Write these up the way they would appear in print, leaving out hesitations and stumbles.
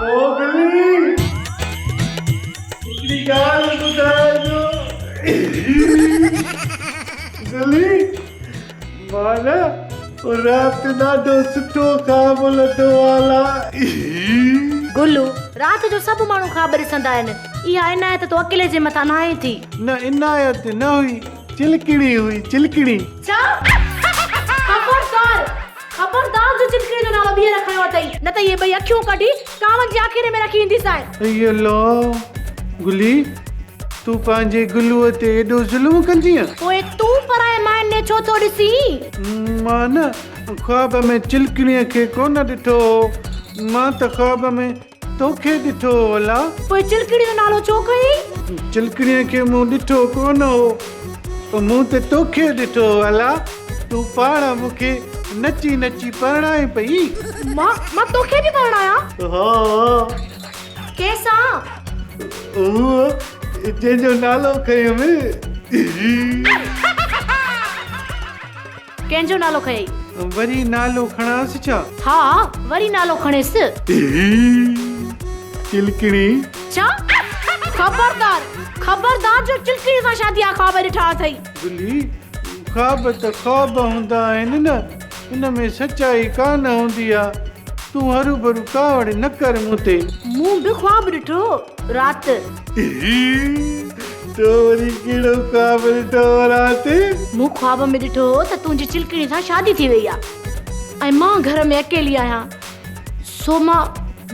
او گلي هڪڙي ڳالهه ٻڌايان جو گلي مان نه رات ڏاڍو سٺو خواب لڌو آ. گلو، رات جو سڀ ماڻهو خواب ڏسندا آهن. اها عنايت تو اڪيلي جي مٿان ناهي ٿي. نه عنايت نه هئي، چلڪڻي هئي، چلڪڻي. ڇا؟ خبردار! خبردار جو چلڪڻي جو نالو ٻيهر کنيو اٿئي، نه ته اهي ٻئي اکيون ڪڍي ڪانون جي آکيري ۾ رکي اينديسانء. اي الله! گلي، تون پنهنجي گلوء تي ايڏو ظلم ڪندينء؟ پوء تون پرائي ماين ڏي ڇو ٿو ڏسين؟ مان نه خواب ۾ چلڪڻيء کي ڪونه ڏٺو هو، مان ته خواب ۾ توکي ڏٺو هو الا! پوء چلڪڻيء جو نالو ڇو کنيئي؟ چلڪڻيء کي مون ڏٺو ڪونه هو، مون ته توکي ڏٺو هو الا! تون پاڻ مون کي نچي نچي پرڻائين پئي. مان، مان توکي به پرڻايان؟ ها ها. ڪنهن سان؟ اهو جنهن جو نالو کنيم. ڪنهن جو نالو کنيئي؟ وري نالو کڻانس ڇا؟ ها، وري نالو کڻيس. چلڪڻي. ڇا؟ خبردار، خبردار جو چلڪڻي سان شادي جا خواب ڏٺا اٿئي. گلي، خواب ته خواب هوندا آهن نه، ان ۾ سچائي ڪانه هوندي آ. تون هروڀرو ڪاوڙ نه ڪر مون تي. مون به خواب ڏٺو رات. تو وري ڪهڙو خواب ڏٺو هو رات؟ مون خواب ۾ ڏٺو هو ته تنهنجي چلڪڻي سان شادي ٿي وئي آ ۽ مان گهر ۾ اڪيلي آهيان سو مان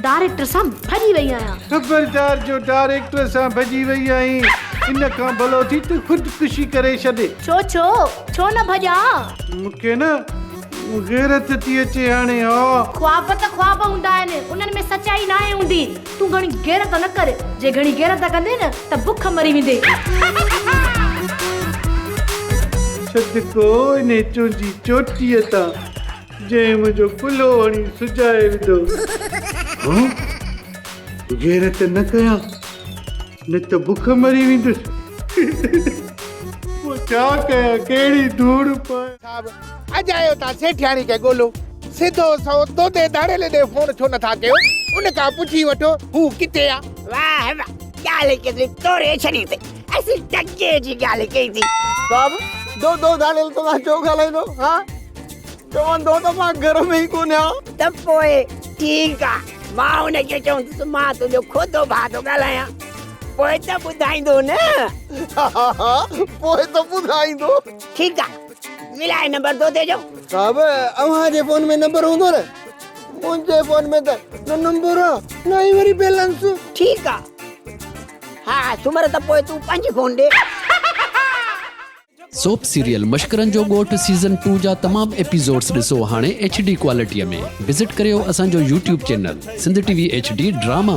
ڊائريڪٽر سان ڀڄي وئي آهيان. خبردار جو ڊائريڪٽر سان ڀڄي وئي آهين ان کان ڀلو ٿي تون خودڪشي ڪري ڇڏ. ڇو ڇو ڇو نه ڀڄان؟ مون کي نه غيرت ٿي اچي هاڻي ها. خواب ته خواب هوندا آهن، انهن ۾ سچائي ناهي هوندي. تون گهڻي غيرت نه ڪر، جي گهڻي غيرت ڪندين نه ته بک مري ويندين. صدقو انهي چونجي چوٽيء تان، جنهن منهنجو ڪلهو هڻي سجائي وڌو. ها غيرت نه ڪيان. نه ته بک مري ويندس. پوء ڇا ڪيان، ڪهڙي ڌوڙ پايان. صاحب، اجايو تان سيٺياڻي کي ڳولهو. سڌو سنئون دودي ڌاڙيل ڏي فون ڇو نٿا ڪيو؟ ان کان پڇي وٺو هو ڪٿي آ. واهه واهه ڳالهه ڪيتري توري ڇڏي اٿئي. اسين ٽڪي جي ڳالهه ڪئي ٿي. صاحب، دودو ڌاڙيل توکان ڇو ڳالهائيندو؟ ها؟ چوندو ته مان گهر ۾ ئي ڪونهيان. ته پوء ٺيڪ آ. مان هن کي چوندس مان تنهنجو خودو ڀاء ٿو ڳالهايان. پوء ته ٻڌائيندو نه؟ ها ها پوء ته ٻڌائيندو. ٺيڪ آ ملائي نمبر دودي جو. صاحب اوهان جي فون ۾ نمبر هوندو نه؟ منهنجي فون ۾ ته نه نمبر آ نه ئي وري بيلنس. ٺيڪ آ ها سومر ته پوء تون پنهنجي فون ڏي. سوپ سيريل مشڪرن جو ڳوٺ سيزن ٽو جا تمام ايپيسوڊس ڏسو هاڻي ايڇ ڊي ڪوالٽي ۾ وزٽ ڪريو اسان جو YouTube channel Sindh T V H D drama.